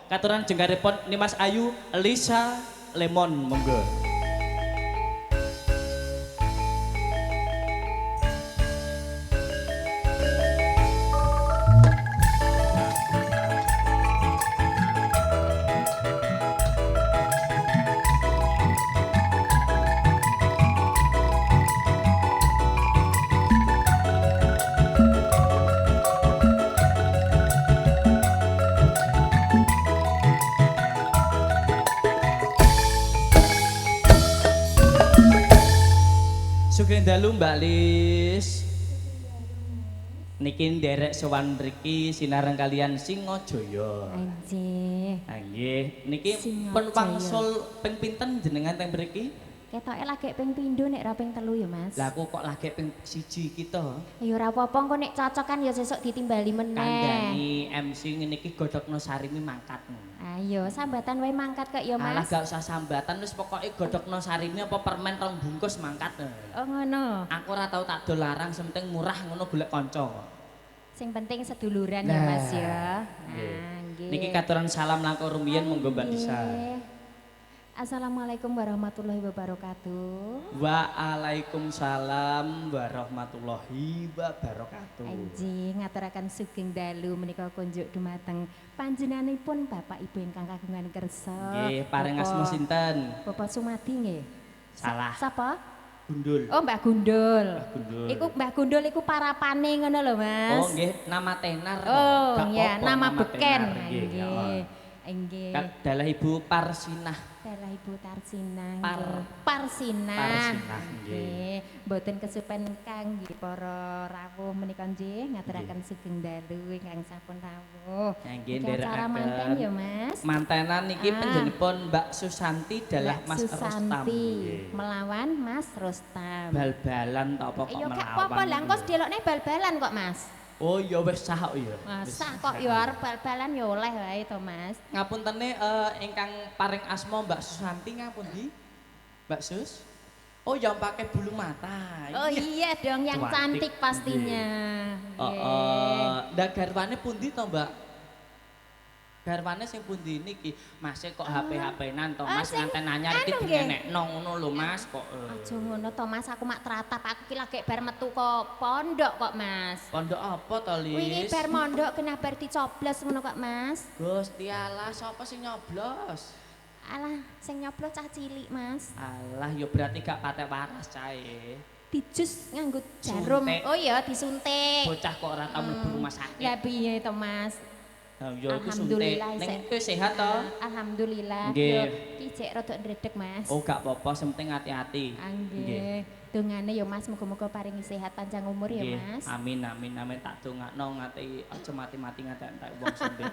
Katuran jenggaripun Nimas Ayu Elisa Lemon monggo. Sugeng dalu Mbak Lis. Niki nderek sowan mriki sinareng kalian Singajaya. Nggih. Ha nggih, niki pun wangsul ping pinten jenengan teng mriki? Ketoke lagek ping pindho nek ra ping 3 ya, Mas. Lah aku kok lagek ping 1 iki to. Ya ora apa-apa engko nek cocok kan ya sesuk ditimbali meneh. Kandhani MC ngene iki godhogno sarimi mangkat. Ayo sambatan wae mangkat kok ya, Mas. Alah gak usah sambatan wis pokoke godhogno sarimi apa permen rong bungkus mangkat. Oh ngono. Aku ora tau tak dol larang, sing penting murah ngono golek kanca. Sing penting seduluran ya Mas ya. Nah, nggih. Niki katuran salam langkung rumiyin monggo Mbak Lisa. Assalamualaikum warahmatullahi wabarakatuh. Waalaikumsalam warahmatullahi wabarakatuh. Enjing ngaturaken sugeng dalu menika kunjuk dumateng panjenenganipun Bapak Ibu ingkang kagungan kersa. Nggih, paring asma sinten? Bapak Sumadi nggih. Salah. Sapa? Gundul. Oh, Mbak Gundul. Mbah Gundul. Iku Mbah Gundul iku parapane ngono lho, Mas. Oh, nggih, nama tenar. Oh, iya, nama beken. Nggih. Nggih. Dalah Ibu Parsinah. Dalah Ibu Tarsinah. Parsinah. Parsinah nggih. Mboten kesupen kang nggih para rawuh menika nggih ngaturaken sugeng dalu ingkang sampun rawuh. Nggih nderekaken manten ya Mas. Mantenan niki panjenenganipun Mbak Susanti dalah Mas Rustam. Melawan Mas Rustam. Bal-balan ta apa kok melawan. Ya gak apa-apa lah engko delokne bal-balan kok Mas. Oh ya wis sah kok ya. Sah kok ya arep bal-balan ya oleh wae to Mas. Ngapuntene ingkang paring asma Mbak Susanti ngapundi? Mbak Sus? Oh yang pakai bulu mata. Oh iya dong yang cantik pastinya. Heeh. Ndak garwane pundi to Mbak? Garwane sing pundi niki? Mas kok HP-HP-nan to Mas nganten anyar iki dinenekno ngono lho Mas kok. Aja ngono to Mas, aku mak tratap aku ki lagi bar metu kok pondok kok Mas. Pondok apa to Lis? Wingi bar mondok kena bar dicoblos ngono kok Mas. Gusti Allah, sapa sing nyoblos? Alah, sing nyoblos cah cilik Mas. Alah, ya berarti gak patek waras cahe. Dijus nganggo jarum. Oh iya, disuntik. Bocah kok ora tau mlebu rumah sakit. Lah piye to Mas? Lah ya iku suntik. Ning kowe sehat to? Alhamdulillah. Yo ki jek rada ndredeg Mas. Oh gak apa-apa, sing penting hati-hati. Nggih. Dongane ya Mas muga-muga paringi sehat panjang umur ya Mas. Amin amin amin tak dongakno ngati aja mati-mati ngatek-entek wong sembit.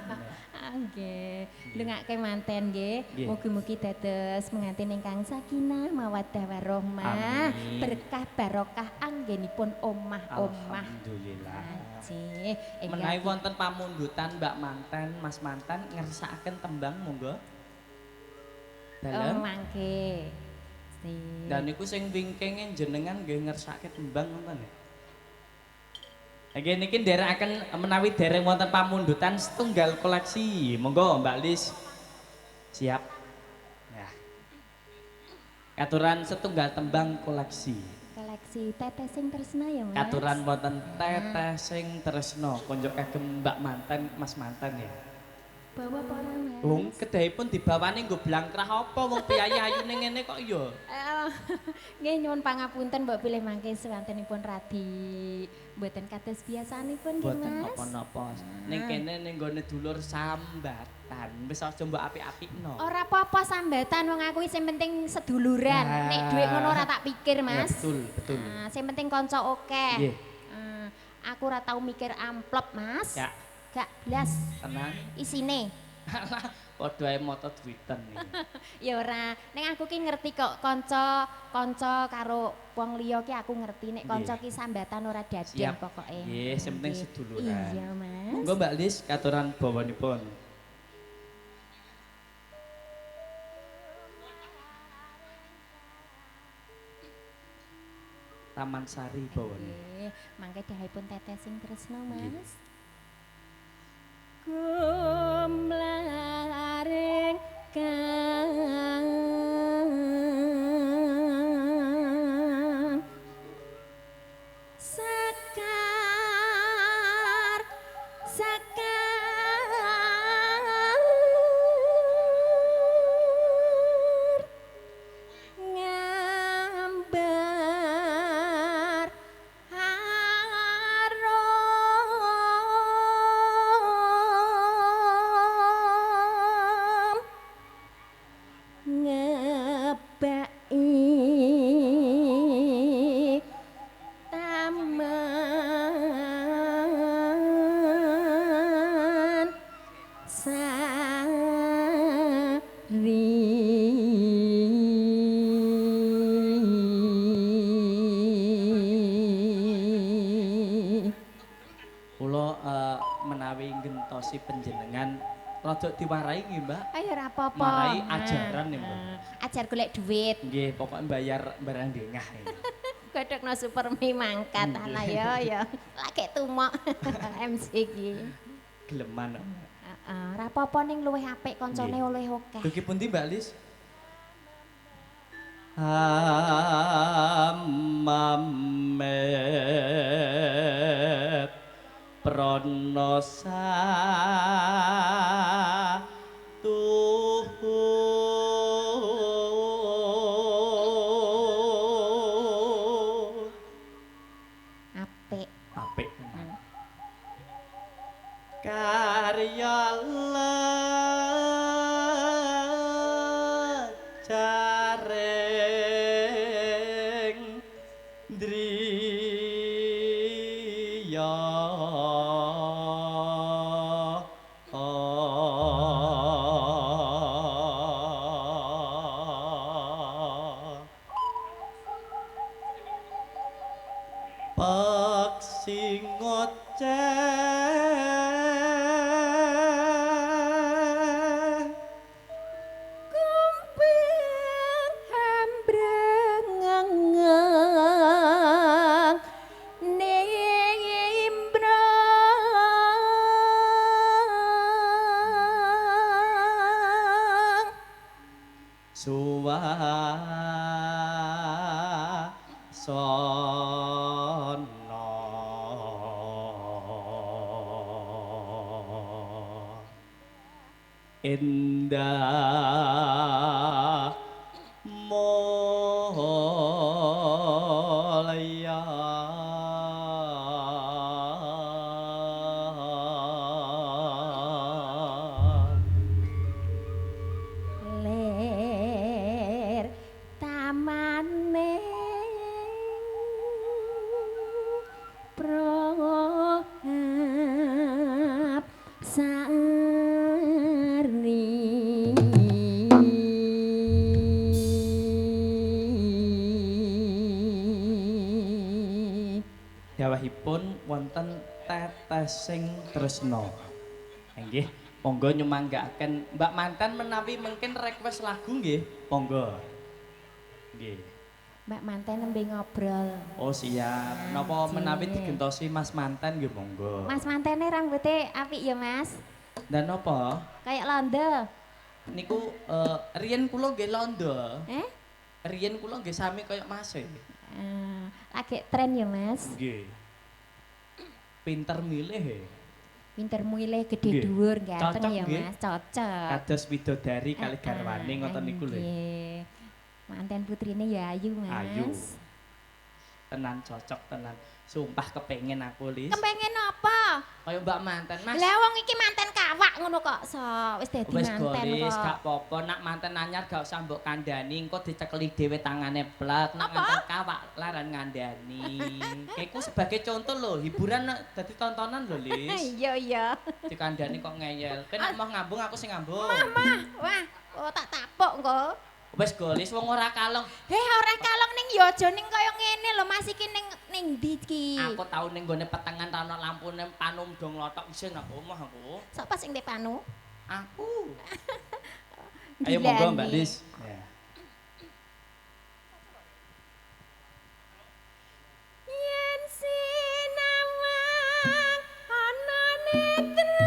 Nggih. Ndongake manten nggih. Mugi-mugi dados mengantin ingkang sakinah mawaddah warahmah, berkah barokah anggenipun omah-omah. Alhamdulillah. Nggih. Menawi wonten pamundutan Mbak Manten, Mas Manten ngersakaken tembang monggo. Dalem. Oh mangke. Dan niku sing wingkinge jenengan nggih ngersake tembang wonten ya. Nggih niki nderekaken menawi dereng wonten pamundutan setunggal koleksi. Monggo Mbak Lis. Siap. Ya. Katuran setunggal tembang koleksi. Koleksi Teteh Sing Tresna ya Mas. Katuran wonten Teteh Sing Tresna konjuk kagem Mbak Manten, Mas Manten ya. Bawa apa ora Mas? Wong kedahipun dibawani nggo blangkrah apa wong piyayi ayune ngene kok ya. Nggih nyuwun pangapunten mbok bilih mangke swantenipun radi mboten kados biasanipun nggih Mas. Mboten napa-napa. Ning kene ning nggone dulur sambatan. Wis aja mbok apik-apikno. Ora apa-apa sambatan wong aku sing penting seduluran. Nek dhuwit ngono ora tak pikir Mas. Ya, betul, betul. Nah, sing penting kanca akeh. Nggih. Aku ora tau mikir amplop Mas. Ya. Gak blas. Tenang. Isine. Alah, padha ae mata duwiten iki. Ya ora, ning aku ki ngerti kok kanca-kanca karo wong liya ki aku ngerti nek kanca ki sambatan ora daden pokoke. Nggih, sing penting seduluran. Iya, Mas. Monggo Mbak Lis katuran bawanipun. Taman Sari bawane. Nggih, mangke dahipun Teteh Sing Tresna, Mas. Gumlaring Kula menawi nggentosi panjenengan rada diwarai nggih, Mbak. Ayo ora apa-apa. Marai ajaran nih, Mbak. Ajar golek duit. Nggih, pokoke bayar barang dengah. Godhogno super mie mangkat ana ya ya. Lagi tumok MC iki. Geleman. Heeh, ora apa-apa ning luwih apik kancane oleh akeh. Dugi pundi Mbak Lis? Amamet prana satuhu. Apik. Apik. Karya lecaring driya. Peksi ngoceh Kumpeng hambrengeng nimbrang suwasana indah mulya. Lir tamane prohap sari. Dawahipun wonten tetesing tresna. Nggih, monggo nyumanggaaken Mbak Manten menawi mungkin request lagu nggih, monggo. Nggih. Mbak Manten nembe ngobrol. Oh siap. Napa menawi digentosi Mas Manten nggih monggo. Mas Mantene rambute apik ya Mas? Dan napa? Kayak londo. Niku riyen kula nggih londo. Eh? Riyen kula nggih sami kaya Mas e. Lagi tren ya Mas. Nggih. Pinter milih. Pinter milih gede dhuwur ganteng ya Mas, cocok. Kados widodari kali garwane ngoten niku lho. Nggih. Manten putrine ya ayu Mas. Ayu. Tenan cocok tenan. Sumpah kepengen aku Lis. Kepengen apa? Kaya Mbak Manten Mas. Lah wong iki manten kawak ngono kok so wis dadi manten kok. Wis gak apa-apa nak manten anyar gak usah mbok kandhani engko dicekeli dhewe tangane plek. Nak manten kawak laran ngandani. Keku sebagai contoh lho, hiburan dadi tontonan lho Lis. Iya iya. Dikandani kok ngeyel. Kowe nek mau ngambung aku sing ngambung. Mah, wah, oh tak tapuk engko. Wis golis wong ora kalong. Heh ora kalong ning ya aja ning kaya ngene lho Mas iki ning ning ndi iki? Aku tau ning nggone petengan ta ana lampune panu do nglothok isin aku omah aku. Sapa sing ndek panu? Aku. Ayo monggo Mbak Lis. Ya. Yen sinawang ana netra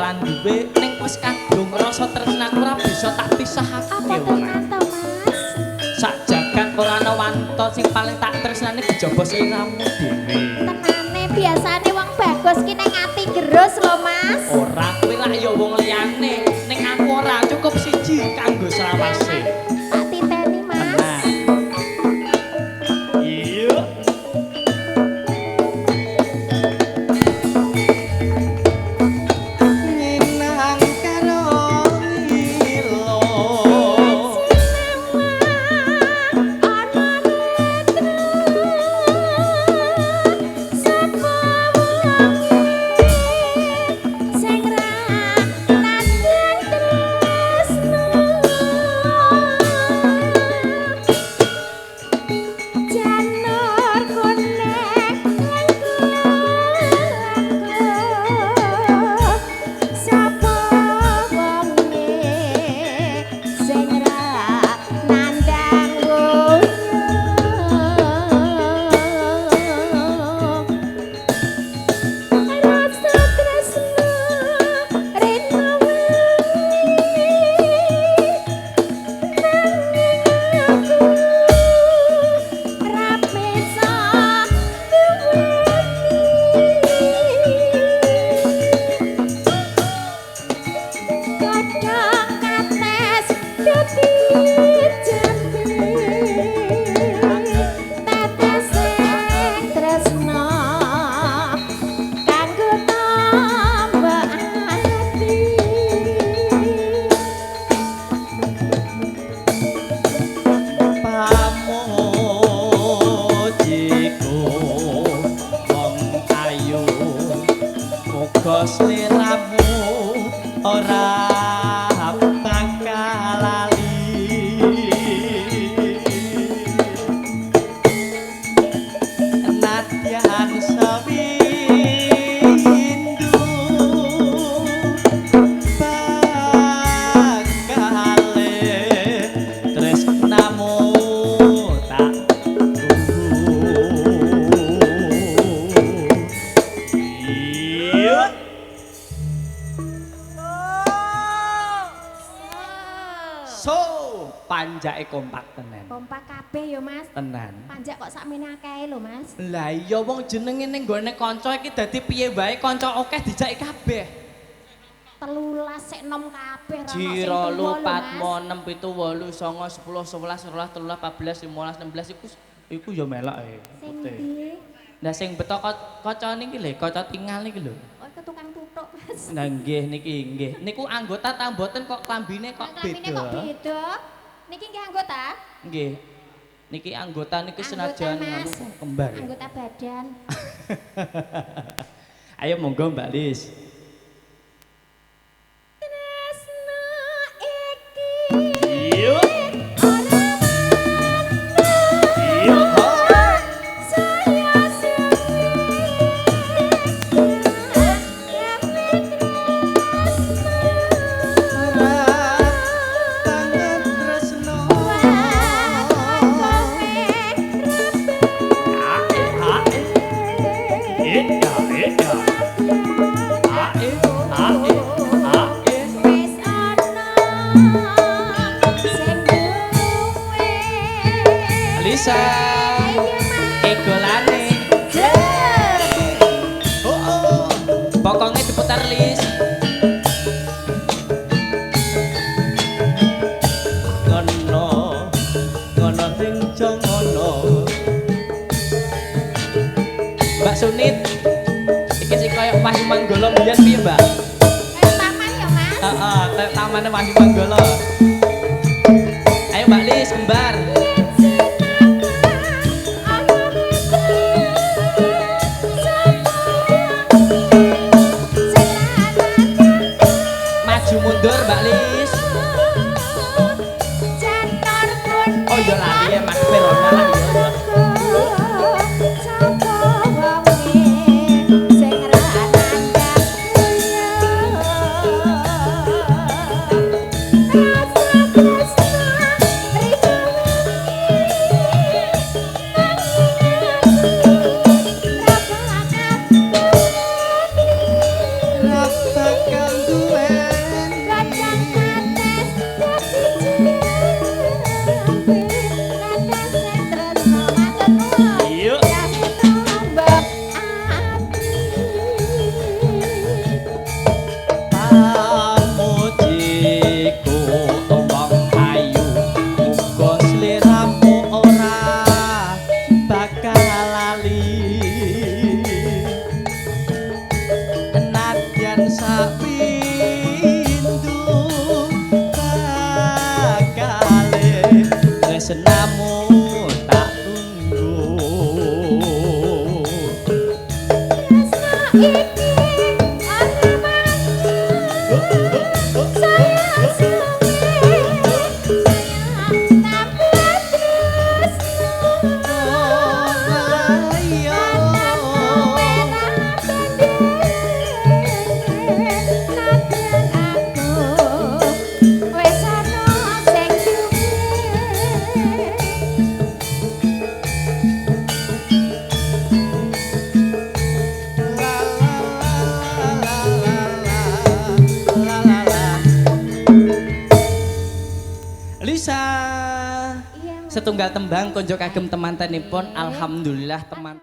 ora duwe ning wis kadung rasa tresnaku ora bisa tak pisahake. Apa tenan to, Mas? Sak jagat ora ana wanita sing paling tak tresnani kejaba sliramu dhewe. Tenane biasane wong bagus ki ning ati gerus lho, Mas. Ora kuwi rak ya wong liyane, ning aku ora cukup siji kanggo selawase. Tak titeni, Mas. Tenan. Iya. Nginang karo ngilo. Ana netru sapa wonge sing ra nandang tresno janur kuning langkung sapa wonge sing ra nandang wuyung rasa tresno rena wengi nanging aku ra bisa duweni godhong kates dadi jambe tetes sing tresno kanggo tamba ati. Pamujiku wong ayu muga sliramu ora bakal lali. Nadyan sewindu bakale tresnamu tak tunggu. Iya. So, panjake kompak tenan. Kompak kabeh ya, Mas. Tenan. Panjak kok sakmene akeh lho, Mas. Lah iya wong jenenge ning nggone kanca iki dadi piye wae kanca akeh dijaki kabeh. 13 sik nom kabeh ra ono sing Ji, tuwa 2, lho, 4, Mas. 6, 7, 8, 9, 10, 11, 12, 13, 14, 15, 16 iku iku ya melok e. Sing ndi? Lah sing beto kaca niki lho, kaca tingal niki lho. Oh, iku tukang tutuk, Mas. Nah nggih niki nggih. Niku anggota ta mboten kok klambine kok Klambine kok beda. beda? Niki nggih anggota? Nggih. Niki anggota niki Anggota, senajan Mas. anu kembar. ya. Anggota badan. Ayo monggo Mbak Lis. Tresno iki Iya. ora Iya. saya suwi Banget tresno. A E A E A E A E A E. Wis ana sing duwe. Lisa. Ayo, Mas. Egolane. Oh, oh. Pokoknya diputar Lis. Ngono, ngono sing ngono. Mbak Sunit, iki sing koyo Wahyu Manggolo mbiyen piye, Mbak? Kayak taman ya, Mas. Heeh, kayak tamane Wahyu Manggolo. Ayo Mbak Lis, kembar. Maju mundur Mbak Lis. Oh iya lali ya Mas Verona lah iya iya. Ra bakal ati kathah sing tresno. Matur nuwun. Yuk. Gawe tombo ati. Pamujiku wong ayu, muga sliramu ora bakal lali. Nadyan sapindu bakale tresnamu tak tunggu. Tresno iki ora manggung, saya suwe saya tambah tresno. Ayo. Nadyan aku wis ana sing duwe. La la la la la la la. Lisa. Iya, Mas. Setunggal tembang konjo kagem temantenipun, alhamdulillah teman